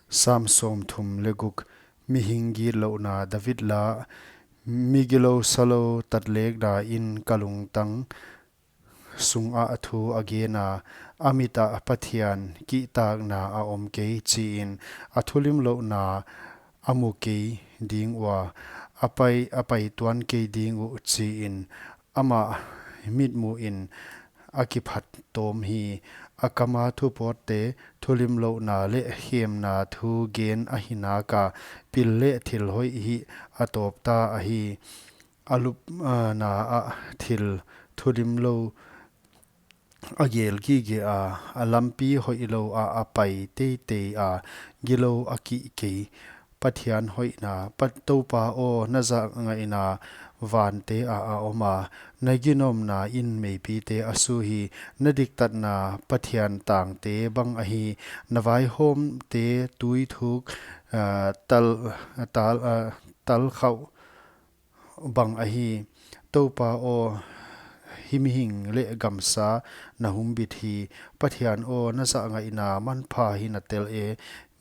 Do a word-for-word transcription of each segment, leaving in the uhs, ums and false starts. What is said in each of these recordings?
Sam sawmthum leh guk. Mihing gitlouhna. David la. Migilou salou tatlekna in ka lungtang sungah thu a gen a, a mit ah Pathian kihtakna a om kei chiin, a thulimlouhna a mu kei ding ua, a pai, a paituan kei ding uh chiin, amah mitmuhin a kiphat tawm hi. A kama thupawtte, thulimlouhna leh hemna thu gen ahi nak a, pil leh thil hoih hih a tawpta ahi. A lupna ah thil thulimlou a gel gige a, a lampi hoihlou ah a pai teitei a, gilou a kih kei. Pathian hoihna. Pa, Toupa aw, na zahngaihna vante ah a om a, na ginomna in meipite a su hi. Na diktatna Pathian tangte bang ahi, na vaihawmte tuithuk, ah, tal, tal, ah, talkhauh bang ahi. Toupa aw, hih mihing leh gamsa na humbit hi. Pathian aw, na zahngaihna manpha hi na tel e.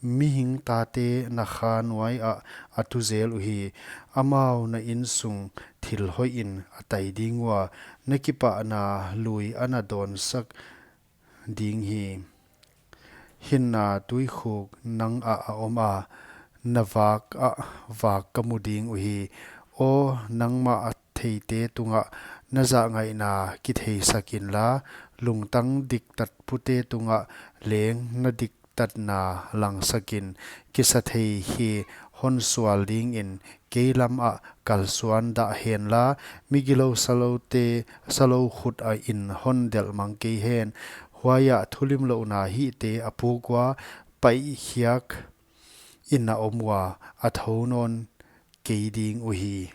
Mihing tate na kha nuai ah a tu zel uhi. Amau na insung thil hoihin a tai ding ua, na kipahna lui ana dawnsak ding hi. Hinna tuikhuk nang ah a om a, na vak ah vak ka mu ding uhi. Aw, nangmah a theite tungah na zahngaihna kitheisak inla, lungtang diktatpute tungah leng na diktatna langsakin, kisathei hi hon sual dingin kei lam ah kalsuan dah henla, migilou saloute, salou khut ah in hon delhmang kei hen. Huai ah thulimlouhna hihte a puk ua, paihkhiak in a om ua, a thou nawn kei ding uhi.